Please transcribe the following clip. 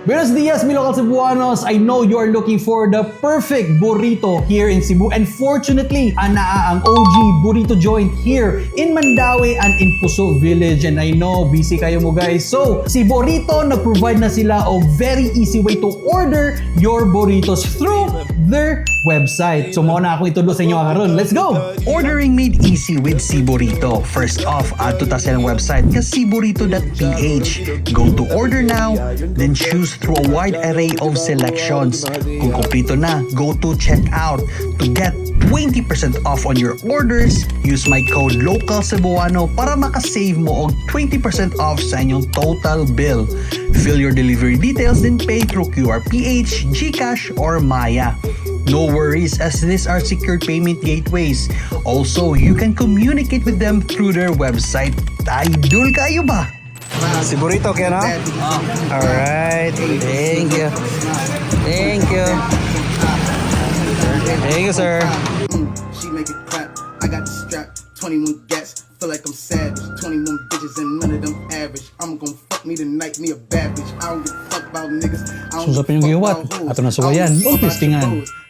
Buenos dias, mi local Cebuanos! I know you are looking for the perfect burrito here in Cebu, and fortunately, anaa ang OG Burrito Joint here in Mandaue and in Puso Village. And I know, busy kayo mo, guys. So, si Burrito, nag-provide na sila og very easy way to order your burritos through their website. So, mao na ako itudlo sa inyo karon. Let's go! Ordering made easy with Siburito. First off, add to ta silang website nga siburito.ph. Go to order now, then choose through a wide array of selections. Kung kompleto na, go to checkout. To get 20% off on your orders, use my code LOCALCEBUANO para makasave mo og 20% off sa inyong total bill. Fill your delivery details, then pay through QRPH, GCash, or Maya. No worries, as these are secured payment gateways. Also, you can communicate with them through their website. Idol kayo ba? Si Burrito, kaya na? Alright. Thank you. Thank you. Thank you, sir. She make it clap. I got the strap. 21 gats. Feel like I'm savage. 21 bitches and none of them average. I'm gonna fuck me tonight, me a bad bitch. I don't give a fuck about niggas. I don't So, sa give a pinyong fuck giwat, about hoes. Ato na suwayan, I don't give a fuck ug about testingan. your bros.